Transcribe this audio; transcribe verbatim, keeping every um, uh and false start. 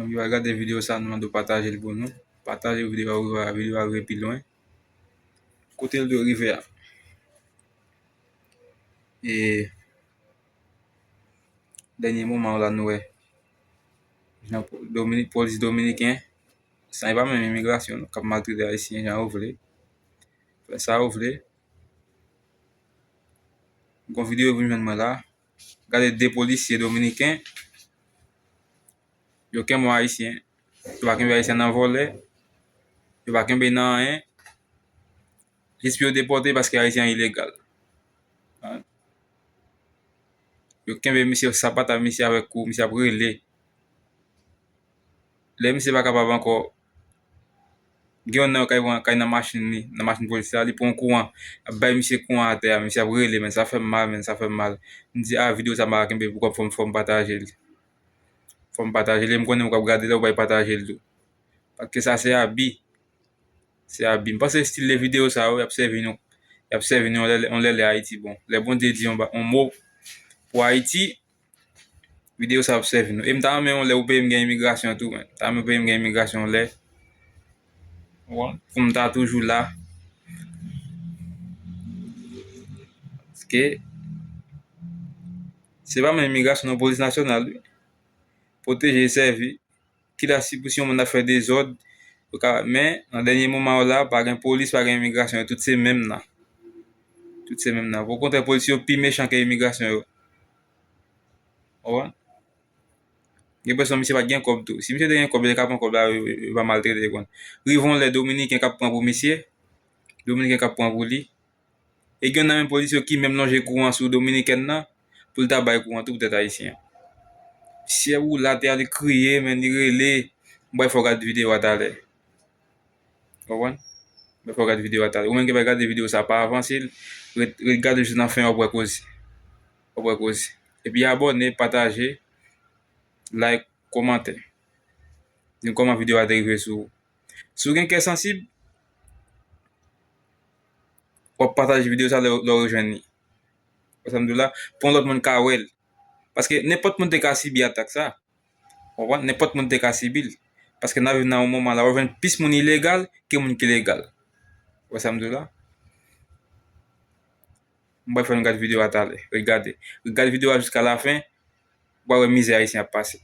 Donk, yo va gade videyo sa, nou mande w pataje l pou nou. Pataje videyo a, videyo a rive pi lwen. Kote l dwe rive a. E dènye moman la, nou wè jan po-, Domini-, polis dominiken, sa e pa menm imigrasyon, non, k ap maltrete Ayisyen jan yo vle. Fè sa yo vle. Gon videyo vin jwenn mwen la. Gade de polisye dominiken. Yo kenbe yon Ayisyen. Yo pa kenbe Ayisyen nan vòlè. Yo pa kenbe nan anyen. Jis pou yo depòte paske Ayisyen an ilegal. Yo kenbe misye, sapata misye avèk kou, misye ap rele. Lè misye pa kapab ankò, gen yon nan yo k al pran, k al nan machin li, nan machin polis la, li pran kouran, ap bay misye kouran atè a, misye ap rele, men sa fè m mal, men sa fè m mal. M di, a, videyo sa m pa ka kenbe pou kò m, fò m, fò m pataje l. Fò m pataje l, e m konnen ou k ap gade la, ou bay pataje l tou. Paske sa se abi. Se abi. M panse estil de videyo sa yo, y ap sèvi nou, y ap sèvi nou yon lè, yon lè lè Ayiti bon. Lè Bondye di yon ba-, yon mo pou Ayiti, videyo sa ap sèvi nou. E m ta renmen yon lè ou peyi m gen imigrasyon tou, men. M ta renmen peyi m gen imigrasyon yon lè. Ou konprann? Pou m ta toujou la. Paske se pa menm imigrasyon, non, polis nasyonal, wi. Pwoteje, sèvi. Kila si pou si yon moun ap fè dezòd, yo ka, men nan dènye moman yo la, pa gen polis, pa gen imigrasyon, tout se menm nan. Tout se menm nan. Okontrè, polis yo pi mechan ke imigrasyon yo. Ou konprann? Gen pèsòn, misye pa t gen kòb tou. Si misye te gen kòb, li te ka pran kòb la, yo, yo, yo pa maltrete, ou konprann. Rive yon lè, dominiken k ap pran pou misye, dominiken k ap pran pou li. E gen nan menm polis yo ki menm lonje kouran sou dominikèn nan, pou l ta bay kouran tou poutèt ayisyen an. Misye woule atè a, li kriye, men li rele. M bay fò w gad videyo a talè. Ou konprann? M bay fò w gad videyo a talè. Ou menm ki pa gade videyo sa, pa avanse l. Ret, ret gade jis nan fen an, w ap wè koze. W ap wè koze. Epi abòne, pataje, like, kòmante. Di m kòman videyo a te rive sou ou. Si w gen kè sansib, w ap pataje videyo sa lè, lè w rejwenn li. Wè sa m di w la? Pou yon lòt moun ka wè l. Paske nenpòt moun te ka sibi atak sa. Ou konprann? Nenpòt moun te ka sibi l. Paske n ap viv nan yon moman la, w ap jwenn plis moun ilegal ke moun ki legal. Wè sa m di w la? M pral fè nou gade videyo a talè. Ret gade. Ret gade videyo a jiska lafen. W a wè mizè ayisyen ap pase.